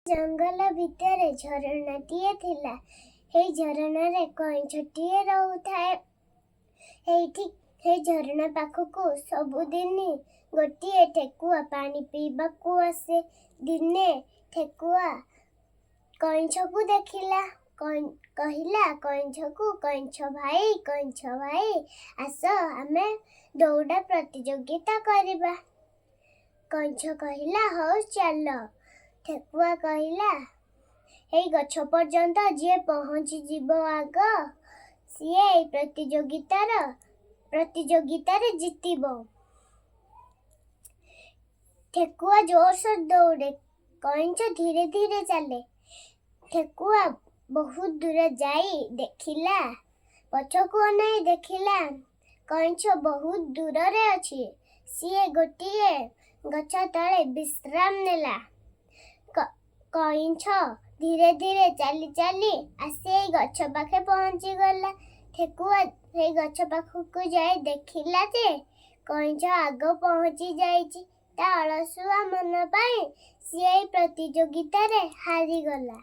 ଜଙ୍ଗଲ ଭିତରେ ଝରଣାଟିଏ ଥିଲା। ସେଇ ଝରଣାରେ କଇଁଛଟିଏ ରହୁଥାଏ। ହେଇଠି ସେଇ ଝରଣା ପାଖକୁ ସବୁଦିନ ଗୋଟିଏ ଠେକୁଆ ପାଣି ପିଇବାକୁ ଆସେ। ଦିନେ ଠେକୁଆ କଇଁଛକୁ ଦେଖିଲା। କହିଲା କଇଁଛକୁ, "କଇଁଛ ଭାଇ, କଇଁଛ ଭାଇ, ଆସ ଆମେ ଦୌଡ଼ା ପ୍ରତିଯୋଗିତା କରିବା।" କଇଁଛ କହିଲା, "ହଉ ଚାଲ।" ଠେକୁଆ କହିଲା, "ଏଇ ଗଛ ପର୍ଯ୍ୟନ୍ତ ଯିଏ ପହଞ୍ଚିଯିବ ଆଗ, ସିଏ ଏଇ ପ୍ରତିଯୋଗିତାରେ ଜିତିବ।" ଠେକୁଆ ଜୋରସୋର ଦୌଡ଼େ, କଇଁଛ ଧୀରେ ଧୀରେ ଚାଲେ। ଠେକୁଆ ବହୁତ ଦୂର ଯାଇ ଦେଖିଲା, ପଛକୁ ଅନାଇ ଦେଖିଲା କଇଁଛ ବହୁତ ଦୂରରେ ଅଛି। ସିଏ ଗୋଟିଏ ଗଛ ତଳେ ବିଶ୍ରାମ ନେଲା। କଇଁଛ ଧୀରେ ଧୀରେ ଚାଲି ଚାଲି ଆସି ଏଇ ଗଛ ପାଖେ ପହଞ୍ଚିଗଲା। ଠେକୁଆ ସେଇ ଗଛ ପାଖକୁ ଯାଇ ଦେଖିଲା ଯେ କଇଁଛ ଆଗ ପହଞ୍ଚି ଯାଇଛି। ତା ଅଳସୁଆ ମନ ପାଇଁ ସିଏ ଏଇ ପ୍ରତିଯୋଗିତାରେ ହାରିଗଲା।